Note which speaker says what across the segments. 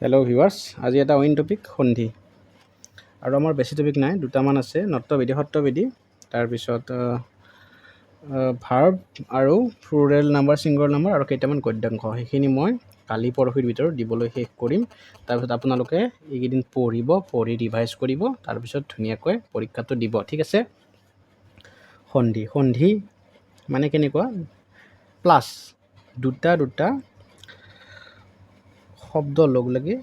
Speaker 1: Hello' viewers, আজি এটা অইন টপিক সন্ধি। আৰু আমাৰ বেছি টপিক নাই, দুটামান আছে। নত্যবিধি, সত্যবিধি, তাৰপিছত ভাৰ্ব আৰু প্লুৰেল নাম্বাৰ, ছিংগুলাৰ নাম্বাৰ আৰু কেইটামান গদ্যাংশ। সেইখিনি মই কালি পৰহিৰ ভিতৰত দিবলৈ শেষ কৰিম। তাৰপিছত আপোনালোকে এইকেইদিন পঢ়িব, পঢ়ি ৰিভাইজ কৰিব, তাৰপিছত ধুনীয়াকৈ পৰীক্ষাটো দিব। ঠিক আছে। সন্ধি, সন্ধি মানে কেনেকুৱা? প্লাছ দুটা দুটা শব্দ লগ লাগি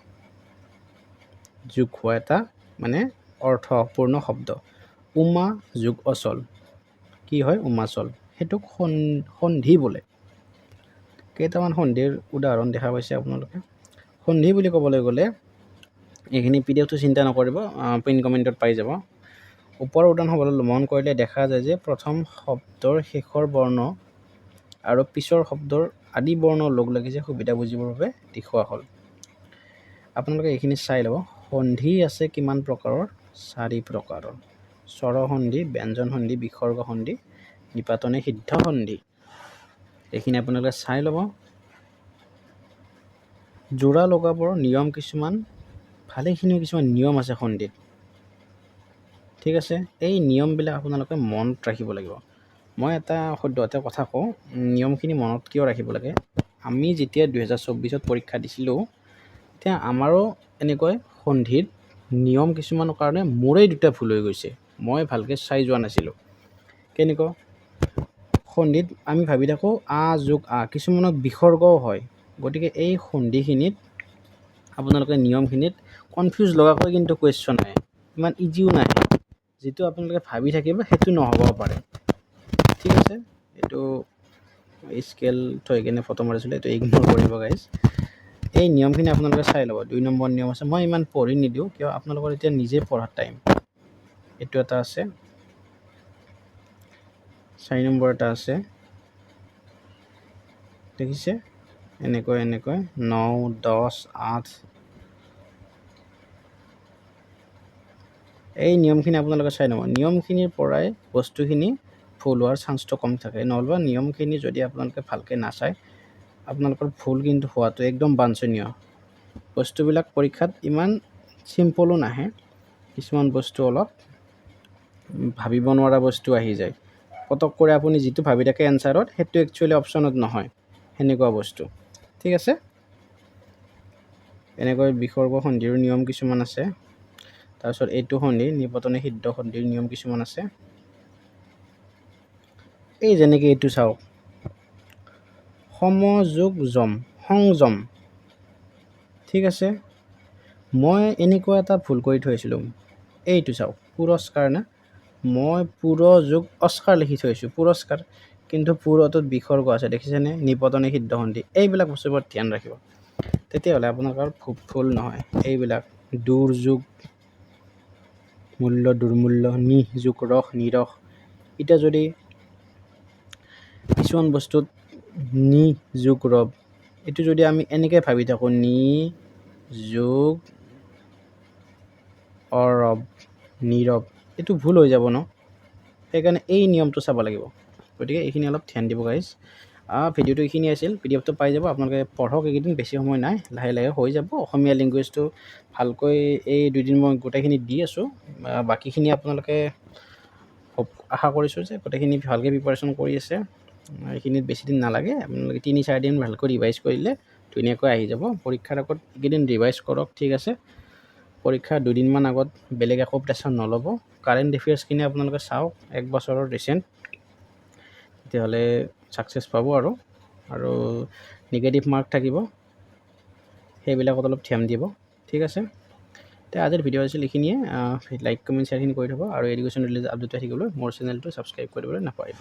Speaker 1: যোগ হোৱা এটা মানে অৰ্থপূৰ্ণ শব্দ। উমা যোগ অচল কি হয়? উমাচল। সেইটোক সন্ধি বোলে। কেইটামান সন্ধিৰ উদাহৰণ দেখা পাইছে আপোনালোকে। সন্ধি বুলি ক'বলৈ গ'লে এইখিনি পিডিএফটো চিন্তা নকৰিব, পিন কমেণ্টত পাই যাব। ওপৰৰ উদাহৰণসমূহলৈ মন কৰিলে দেখা যায় যে প্ৰথম শব্দৰ শেষৰ বৰ্ণ আৰু পিছৰ শব্দৰ আদি বৰ্ণ লগ লাগিছে, সুবিধা বুজিবৰ বাবে দেখুওৱা হ'ল। আপোনালোকে এইখিনি চাই ল'ব। সন্ধি আছে কিমান প্ৰকাৰৰ? চাৰি প্ৰকাৰৰ: স্বৰ সন্ধি, ব্যঞ্জন সন্ধি, বিসৰ্গ সন্ধি, নিপাতনে সিদ্ধ সন্ধি। এইখিনি আপোনালোকে চাই ল'ব। যোৰা লগাবৰ নিয়ম কিছুমান, ভালেখিনি কিছুমান নিয়ম আছে সন্ধিত। ঠিক আছে। এই নিয়মবিলাক আপোনালোকে মনত ৰাখিব লাগিব। মই এটা সদ্যহতে কথা কওঁ, নিয়মখিনি মনত কিয় ৰাখিব লাগে। আমি যেতিয়া 2024ত পৰীক্ষা দিছিলোঁ, তেতিয়া আমাৰো এনেকৈ সন্ধিত নিয়ম কিছুমানৰ কাৰণে মোৰেই দুটা ভুল হৈ গৈছে। মই ভালকৈ চাই যোৱা নাছিলোঁ। কেনেকুৱা সন্ধিত আমি ভাবি থাকোঁ আ যোগ আ, কিছুমানত বিসৰ্গও হয়। গতিকে এই সন্ধিখিনিত আপোনালোকে নিয়মখিনিত কনফিউজ লগাকৈ কিন্তু কুৱেশ্যন আহে, ইমান ইজিও নাহে। যিটো আপোনালোকে ভাবি থাকিব, সেইটো নহ'ব পাৰে। ঠিক আছে। এইটো স্কেল থৈ কিনে ফটো মাৰিছিলোঁ, এইটো ইগন'ৰ কৰিব গাইজ। এই নিয়মখিনি আপোনালোকে চাই ল'ব। 2 নম্বৰ নিয়ম আছে। মই ইমান পঢ়ি নিদিওঁ, কিয় আপোনালোকৰ এতিয়া নিজে পঢ়াৰ টাইম। এইটো এটা আছে, 4 নম্বৰ এটা আছে, দেখিছে? এনেকৈ এনেকৈ 9, 10, 8। এই নিয়মখিনি আপোনালোকে চাই ল'ব। নিয়মখিনিৰ পৰাই বস্তুখিনি ভুল হোৱাৰ চান্সটো কম থাকে। নহ'লেবা নিয়মখিনি যদি আপোনালোকে ভালকৈ নাচায়, আপোনালোকৰ ভুল কিন্তু হোৱাটো একদম বাঞ্ছনীয়। বস্তুবিলাক পৰীক্ষাত ইমান চিম্পলো নাহে, কিছুমান বস্তু অলপ ভাবিব নোৱাৰা বস্তু আহি যায়। পটক কৰি আপুনি যিটো ভাবি থাকে এনচাৰত, সেইটো একচুৱেলি অপশ্যনত নহয়, সেনেকুৱা বস্তু। ঠিক আছে। এনেকৈ বিসৰ্গ সন্ধিৰ নিয়ম কিছুমান আছে। তাৰপিছত এইটো সন্ধি, নিপতনে সিদ্ধ সন্ধিৰ নিয়ম কিছুমান আছে। এই যেনেকৈ এইটো চাওক, সমযোগ যম, সংযম। ঠিক আছে। মই এনেকুৱা এটা ভুল কৰি থৈছিলোঁ। এইটো চাওক, পুৰস্কাৰ না, মই পুৰ যোগ অস্কাৰ লিখি থৈছোঁ, পুৰস্কাৰ, কিন্তু পুৰটোত বিসৰ্গ আছে, দেখিছেনে? নিপতনে সিদ্ধ সন্ধি। এইবিলাক বস্তুৰ ওপৰত ধ্যান ৰাখিব, তেতিয়াহ'লে আপোনালোকৰ ভুল নহয়। এইবিলাক দুৰ্যোগ মূল্য, দুৰ্মূল্য, নিহ যোগ ৰস, নিৰস। এতিয়া যদি কিছুমান বস্তুত নি যোগ ৰৱ, এইটো যদি আমি এনেকৈ ভাবি থাকোঁ, নি যোগ অৰৱ, নীৰৱ, এইটো ভুল হৈ যাব ন? সেইকাৰণে এই নিয়মটো চাব লাগিব। গতিকে এইখিনি অলপ ধ্যান দিব গাইজ। ভিডিঅ'টো এইখিনি আছিল। পিডিএফটো পাই যাব, আপোনালোকে পঢ়ক। এইকেইদিন বেছি সময় নাই, লাহে লাহে হৈ যাব। অসমীয়া লেংগুৱেজটো ভালকৈ এই দুদিন মই গোটেইখিনি দি আছোঁ। বাকীখিনি আপোনালোকে আশা কৰিছোঁ যে গোটেইখিনি ভালকৈ প্ৰিপাৰেশ্যন কৰি আছে। এইখিনিত বেছি দিন নালাগে। আপোনালোকে 3-4 দিন ভালকৈ ৰিভাইজ কৰিলে ধুনীয়াকৈ আহি যাব। পৰীক্ষাৰ আগত এইকেইদিন ৰিভাইজ কৰক। ঠিক আছে। পৰীক্ষাৰ দুদিনমান আগত বেলেগ একো প্ৰেছাৰ নল'ব। কাৰেণ্ট এফেয়াৰ্ছখিনি আপোনালোকে চাওক, এক বছৰৰ ৰিচেণ্ট, তেতিয়াহ'লে ছাকচেছ পাব। আৰু নিগেটিভ মাৰ্ক থাকিব, সেইবিলাকত অলপ ধ্যান দিব। ঠিক আছে। এতিয়া আজিৰ ভিডিঅ' আছিল এইখিনিয়ে। লাইক, কমেণ্ট, শ্বেয়াৰখিনি কৰি থ'ব আৰু এডুকেশ্যন ৰিলেটেড আপডেট থাকিবলৈ মোৰ চেনেলটো ছাবস্ক্ৰাইব কৰিবলৈ নাপাহৰিব।